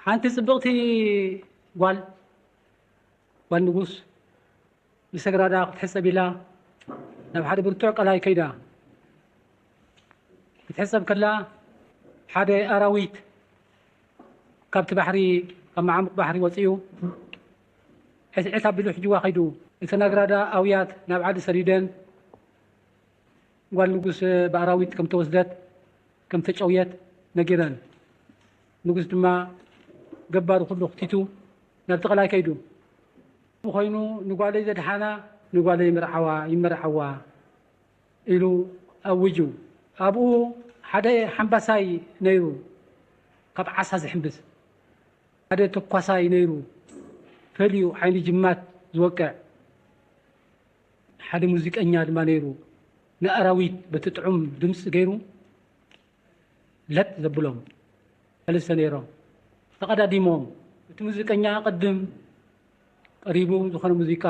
ሓንቲ ጽብቕቲ ጓል፣ ጓል ንጉስ፣ ምስ ኣግራዳ ክትሕጸብ ኢላ ናብ ሓደ ብርቱዕ ቀላይ ከይዳ። ክትሕጸብ ከላ ሓደ ኣራዊት ካብቲ ባሕሪ፣ ካብ መዓሙቕ ባሕሪ ወጺኡ ዕትዕት ኣቢሉ ሒዝዋ ከይዱ። እተን ኣግራዳ ኣውያት ናብ ዓዲ ሰዲደን ጓል ንጉስ ብኣራዊት ከም ተወስደት፣ ከም ተጨውየት ነጊረን። ንጉስ ድማ ገባሩ ኩሉ ክቲቱ ናብቲ ቀላይ ከይዱ። ኮይኑ ንጓለይ ዘድሓና ንጓለይ ይምርዓዋ፣ ይመርዓዋ ኢሉ ኣውጁ። ኣብኡ ሓደ ሓምባሳይ ነይሩ፣ ካብ ዓሳ ዝሕምብስ። ሓደ ተኳሳይ ነይሩ፣ ፈልዩ ዓይኒ ጅማት ዝወቅዕ። ሓደ ሙዚቀኛ ድማ ነይሩ፣ ንኣራዊት በቲ ጥዑም ድምፂ ገይሩ ለጥ ዘብሎም። ሰለስተ ነይሮም። ተቐዳዲሞም። እቲ ሙዚቀኛ ቅድም ቀሪቡ ዝኾነ ሙዚቃ፣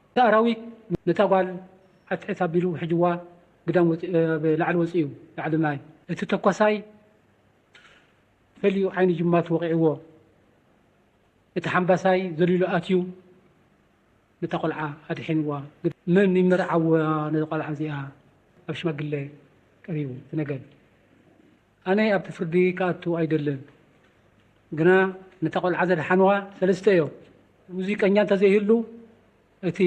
እቲ ኣራዊት ነታ ጓል ዓትዕት ኣቢሉ ሒዝዋ ግዳም ወፂ-፣ እ፣ ላዕሊ ወፂኡ፣ ላዕሊ ማይ። እቲ ተኳሳይ ፈልዩ ዓይኒ ጅማት ወቒዕዎ። እቲ ሓምባሳይ ዘሊሉ ኣትዩ ነታ ቆልዓ ኣድሒንዋ። መን ይመርዓዋ ነዛ ቆልዓ እዚኣ? ኣብ ሽማግለ ቀሪቡ እቲ ነገር። ኣነ ኣብቲ ፍርዲ ክኣቱ ኣይደልን፣ ግና ነታ ቆልዓ ዘድሓንዋ ሰለስተ እዮም። ሙዚቀኛ እንተዘይህሉ እቲ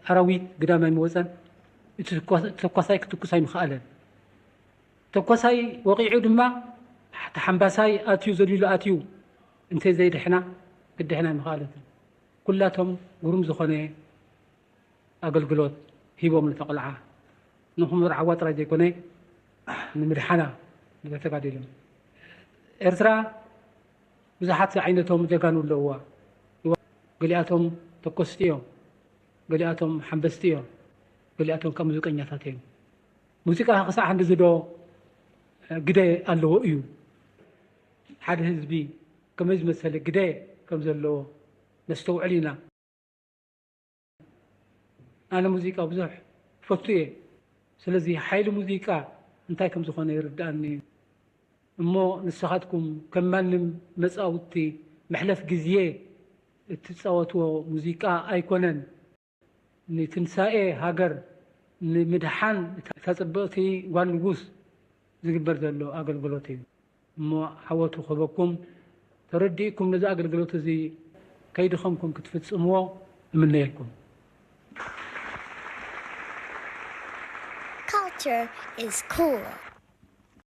ኣራዊት ግዳም ኣይምወፀን፣ እቲ ተኳ-፣ ተኳሳይ ክትኩስ ኣይምኸኣለን። ተኳሳይ ወቒዑ ድማ፣ እቲ ሓምባሳይ ኣትዩ ዘሊሉ ኣትዩ እንተዘይድሕና ክትድሕን ኣይምኸኣለትን። ኩላቶም ግሩም ዝኾነ ኣገልግሎት ሂቦም ነታ ቆልዓ። ንኽምርዓዋ ጥራይ ዘይኮነ፣ ንምድሓና ተጋዲሎም። ኤርትራ ብዙሓት ዓይነቶም ጀጋኑ ኣለውዋ። ገሊኣቶም ተኮስቲ እዮም፣ ገሊኣቶም ሓምበስቲ እዮም፣ ገሊኣቶም ካብ ሙዚቀኛታት እዮም። ሙዚቃ ክሳዕ ክንድዚ ዶ ግደ ኣለዎ እዩ? ሓደ ህዝቢ ከመይ ዝመሰለ ግደ ከም ዘለዎ ነስተውዕል ኢና። ኣነ ሙዚቃ ብዙሕ ፈቱ እየ። ስለዚ ሓይሊ ሙዚቃ እንታይ ከም ዝኾነ ይርድኣኒ እዩ። እሞ ንስኻትኩም ከም ማንም መጻውቲ መሕለፍ ግዜ እትጻወትዎ ሙዚቃ ኣይኮነን። ንትንሳኤ ሃገር ንምድሓን እታ ጽብቕቲ ጓል ንጉስ ዝግበር ዘሎ ኣገልግሎት እዩ። እሞ ዓወቱ ክህበኩም፣ ተረዲእኩም ነዚ ኣገልግሎት እዚ ከይድኸምኩም ክትፍጽምዎ እምነየልኩም። Culture is cool.